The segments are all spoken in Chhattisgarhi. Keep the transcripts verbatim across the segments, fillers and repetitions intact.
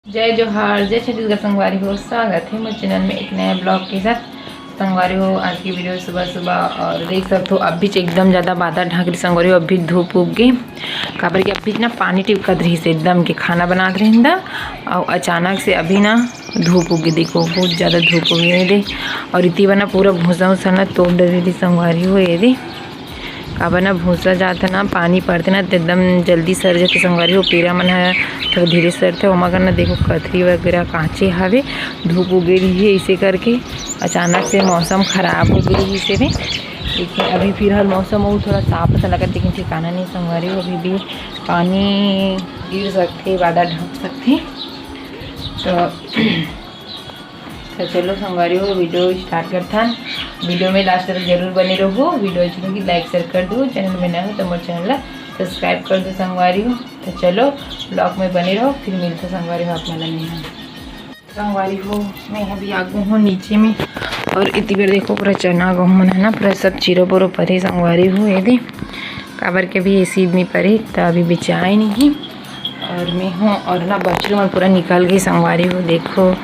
जय जोहार, जय छत्तीसगढ़ संगवारी हो, स्वागत है मोर चैनल में एक नया ब्लॉग के साथ। संगवारी हो, आज की वीडियो सुबह सुबह और देख सकते हो अभी एकदम ज़्यादा बादल ढांक रही संगवारी हो, अभी धूप उग गई। काबर कि अभी ना पानी टिपकत रही से एकदम के खाना बनात रही दा, और अचानक से अभी ना धूप उग गई। देखो बहुत ज़्यादा धूप उग गई दे, और इतनी बार ना पूरा भूसा उसा ना तोड़ डरी रही संगवारी हो ये दे। काबर ना भूसा जात है ना, पानी पड़ते ना तो एकदम जल्दी सर जाते संगवारी हो। पेरा मन ह थोड़ा धीरे सरते, ओमा करना देखो कथरी वगैरह कांचे हवे, धूप उगे रही है, इसे करके अचानक से मौसम खराब हो गई इसे में। लेकिन अभी फिलहाल मौसम वो थोड़ा साफ सा लगत, लेकिन ठिकाना नहीं संगवारी हो, अभी भी पानी गिर सकते, बादल ढक सकते। तो तो चलो संगवारी हो, वीडियो स्टार्ट करथन। वीडियो में लास्ट तक जरूर बने रहो। वीडियो अच्छी लगी लाइक शेयर कर दो, चैनल में नया हो तो मोर चैनल ला सब्सक्राइब कर दो संगवारी हो। तो चलो ब्लॉग में बने रहो, फिर मिलते संगवारी हो आप मन ला। संगवारी हो, मैं अभी आ गई हूँ नीचे में, और इतनी बार देखो पूरा चना गहूँ मन है ना, पूरा सब चीरो बोरो परे संगवारी हो ये दे। काबर के भी ये सीध नहीं परे, तो अभी बेचाए नहीं। और मैं हूँ, और ना बछरू मन पूरा निकल गई संगवारी हो। देखो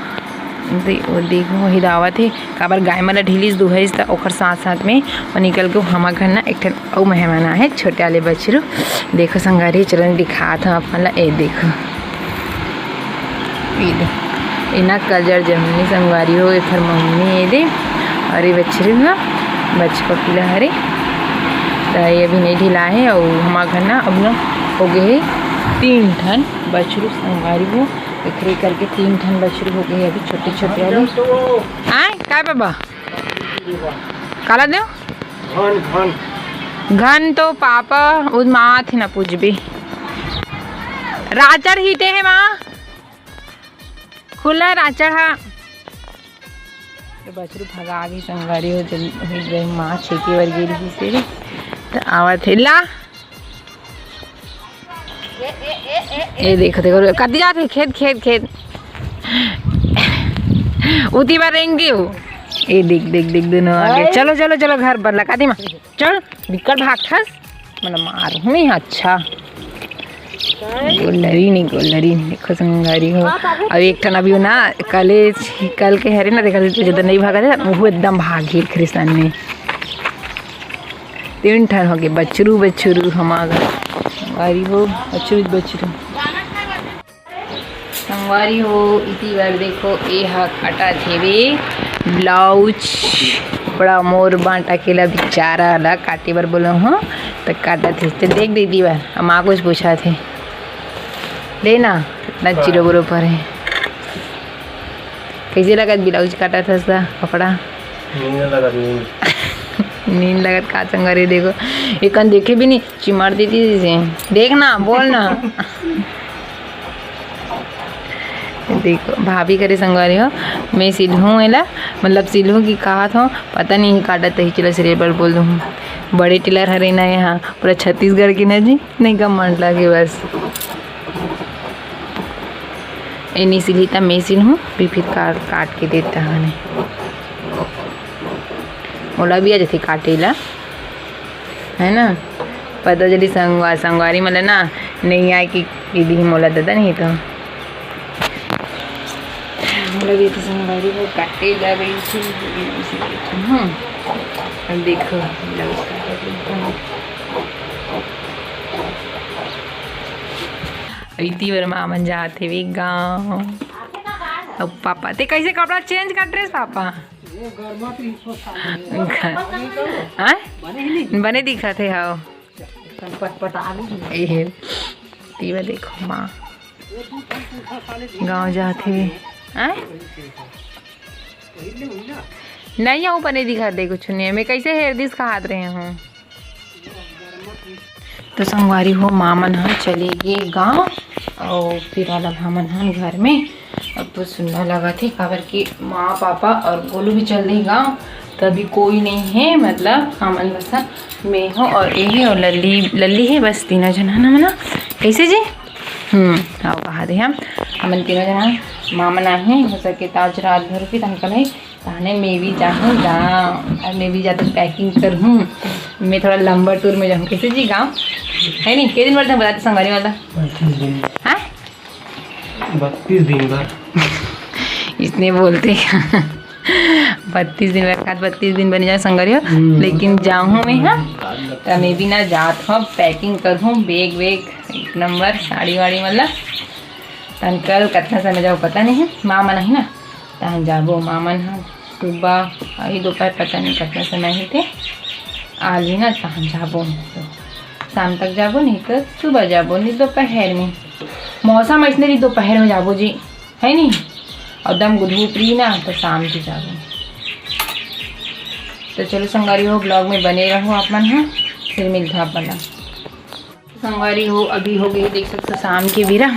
दे-, वो देखो हिलावत है। काबर गाय मन ला ढीलिस दुहइस, त ओकर साथ साथ में वो निकल के हमर घर ना एक ठन अउ मेहमान आए हैं, छोटे वाले बछरू। देखो संगवारी, चलन दिखात हम अपन ला। ए देखो, ए दे, एना कजर जमनी संगवारी हो, एकर मम्मी ए दे, और ये बछरू ना बचपा पिला हरे। त ये अभी नहीं ढिला है, और हमर घर ना अब ना हो गए है तीन ठन बछरू संगवारी हो। एकरे करके तीन ठन बछरू हो गए अभी छोटे छोटे वाले। आय, काय बाबा? काला देव? घन, घन। घन तो पापा उद माँ थे ना पूजबी। राचर ही ते है माँ। खुला राचर हा। तो बछरू भगा गई संगवारी हो, जब वही गई माँ छेके बर गिर गई से। तो आवत है ला। ए देखो, देखो, कति जात है खेत, खेत, खेत। उती बार रेंग गई हो। ए देख, देख, देख, दोनों आ गए। चलो, चलो, चलो, घर बन लगा दी माँ। चल, बिकट भागथस। मन मार हूँ मैं, अच्छा। गोल्लरी नहीं, गोल्लरी नहीं, देखो संगवारी हो। अब एक ठन अभी ना, कल, कल के हरे ना, देखा तो ज्यादा नहीं भागा था, वो एकदम भागी एक रिसन में। तीन ठन हो गए, बछरू, बछरू, हमारा संगवारी हो, बछरू, बछरू। संगवारी हो, इति बर देखो, ए हा काटत हेवे ब्लाउज। बड़ा मोर बांटा के ला बेचारा ला काटे बर बोलो हूँ, त काटत हे। त देख दीदी बर, हम आ कुछ पूछा थे। ले ना, इतना चिरो बुरो पर है। कैसे लगत ब्लाउज काटत हस ता कपड़ा? नींद लगत, नींद। नींद लगत का संगवारी देखो, एकन देखे भी नहीं, चिमर देती जैसे। देख ना, बोल ना। देखो, भाभी करे संगवारी हो, मैं सिलहूँ एला, मतलब सिलहूँ कि कहत हो, पता नहीं काटत ही, चलो सिले बर बोल दूँ। बड़े टेलर हरे ना यहाँ, पूरा छत्तीसगढ़ के ना जी, नहीं का मन लागे बस। ए नहीं सिलही त मैं सिलहूँ, भी फिर काट, काट के देता हने। मोला भी आ जाथे काटे ला, है ना? पता चली संगवा-, संगवारी मन ला ना, नहीं आए कि, कि दिही मोला ददा नहीं तो। मोला भी तो संगवारी हो काटे ला गई थी, हम्म। अब देखो, ब्लाउज काटे ला। इति बर माँ मन जात हेवे गाँव। अब पापा, ते कैसे कपड़ा चेंज कर ड्रेस पापा? ये गरमा तो इसको सामने। आय? बने ही नहीं। बने दिखत हे, हाव। पटपटा भी नहीं। ए, तीवा देखो माँ। गाँव जात हे। आय? नहीं, वो बने दिखत हे, कुछ नहीं। मैं कैसे हेर दिस कहात रहे हूँ। तो संगवारी हो, माँ मन ह चले गे गाँव, और फिर अलग हमन ह घर में। अब तो सुन्ना लगत हे, काबर कि माँ, पापा और गोलू भी चल दे गाँव, तो अभी कोई नहीं है, मतलब हमन बस ह, मैं हो और ये है और लल्ली, लल्ली है, बस तीनों झन ह ना मना। कैसे जी? हम्म, आओ कहा दे हम, हमन तीनों झन ह, माँ मन आहे, हो सके तो आज रात भर भी तंग कर ताने मैं भी जाहूँ गाँव, और मैं भी जाता पैकिंग करहूँ। मैं थोड़ा लंबा टूर में जाहूँ। कैसे जी गाँव? है नहीं? के दिन बर जाहूँ बताते संगवारी वाला? पच्चीस दिन। हाँ? बत्तीस दिन बर। इसने बोलते बत्तीस दिन बर, का बत्तीस दिन बने जाए संगवारी हो। हम्म। लेकिन जाहूँ मैं, हाँ, त मैं भी ना जात हूँ, packing करहूँ, bag वैग एक नंबर, साड़ी वाड़ी, मतलब। तहन कल कतना समय जाहूँ पता नहीं है, माँ मन आही ना, तहन जाबो। माँ मन ह सुबह आही, दोपहर पता नहीं कतना समय ही थे, आही ना, तहन जाबो। तो शाम तक जाबो, नहीं तो सुबह जाबो, नहीं दोपहर में। मौसम ऐसने रही, दोपहर में जाबो जी, है नहीं? और दम धूप रही ना, तो शाम के जाबो। तो चलो संगवारी हो, vlog में बने रहो आप मन, हाँ, फिर मिलते हैं आप मन। संगवारी हो, अभी हो गई, देख सकते हो, शाम के बेरा,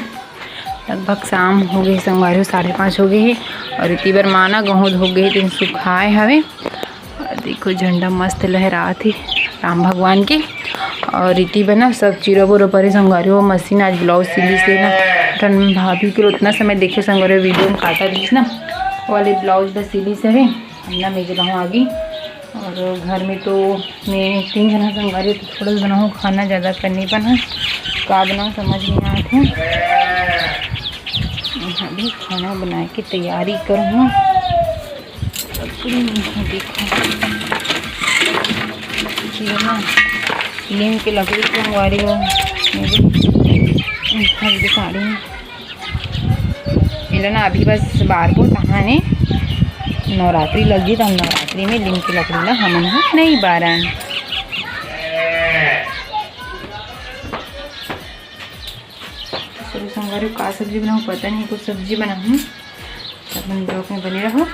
लगभग शाम हो गई संगवारी हो, साढ़े पाँच हो गई है। और इतनी बार माना गहूँ हो गई, दिन सुखाए हवे। और देखो, झंडा मस्त लहरात हे राम भगवान के। और इतनी बार ना सब चिरबोर परे संगवारी हो, मशीन आज blouse सिली से ना, ठन भाभी के उतना समय देखे संगवारी हो, video में काटा दिस ना, वो वाले blouse बस सिली से हवे। हमला मैं जलाऊँ आगी। और घर में तो मैं तीन जना संगवारी, तो थोड़ा सा बनाऊँ खाना, ज़्यादा कर नहीं पाना। का बनाऊँ समझ नहीं आत हे। अभी खाना बनाए के तैयारी करूँ। देखो, ये ना नीम के लकड़ी संगवारी हो, मेरी हल्दी साड़ी में एला ना अभी बस बारबो, तहाँ ने नवरात्रि लग गे, त नवरात्रि में नीम के लकड़ी ला हमन ह नहीं बारन। चलो संगवारी, का सब्जी बनाऊँ पता नहीं, कुछ सब्जी बनाऊँ, त अपन vlog में बने रहो।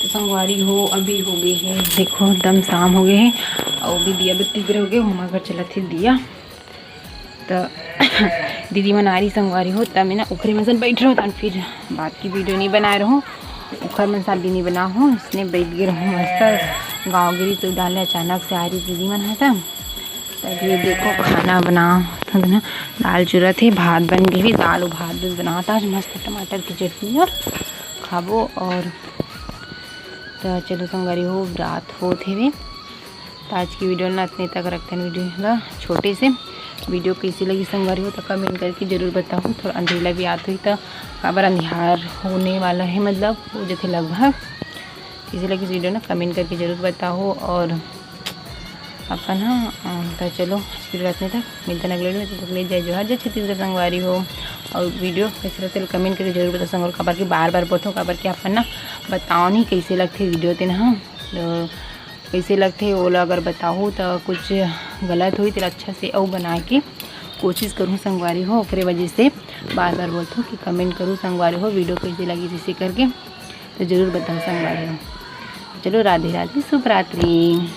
तो संगवारी हो, अभी हो गई है, देखो, एकदम शाम हो गई है, और भी दिया बत्ती गिर हो गए, हमारे घर चलत हे दिया। तो दीदी मन आ रही संगवारी हो, तब मैं ना उखरे मन सन बैठ रहूँ, तब फिर बात की video नहीं बनाए रहूँ, उखर मन साथ भी नहीं बना हूँ, इसने बैठ गए रहूँ मस्त। गाँव गिरी तो डाले, अचानक से आ रही दीदी मन है, तब तब ये देखो, खाना बना, दाल चूरा थे, भात बन गई, दाल और भात बस बनाता आज, मस्त टमाटर की चटनी और खाबो। और तो चलो संगवारी हो, रात होत हेवे, तो आज की video ना इतने तक रखते हैं, video ला छोटे से। Video कैसी लगी संगवारी हो, तो comment करके जरूर बताओ। थोड़ा अंधेला भी आत होही, तो काबर अंधियार होने वाला है, मतलब हो जथे लगभग, इसी लगी video ना comment करके जरूर बताओ। और अपन हाँ, अ, तो चलो आज की video इतने तक, मिलते हैं अगले video में। तब तक ले जय जोहार, जय छत्तीसगढ़ संगवारी हो। और video कैसे लगथे comment करके जरूर बताओ संगवारी, काबर कि बार बार बोलथो, काबर कि अपन ना बताओ नहीं कैसे लगथे video तेन, हाँ, तो कैसे लगथे ओला अगर बताओ तो कुछ गलत होही तेला अच्छा से अउ बना के कोशिश करूँ संगवारी हो, ओकरे वजह से बार बार बोलथो कि comment करूँ संगवारी हो, video कैसे लगी जैसे करके, तो जरूर बताओ संगवारी हो। चलो राधे राधे, शुभ रात्रि।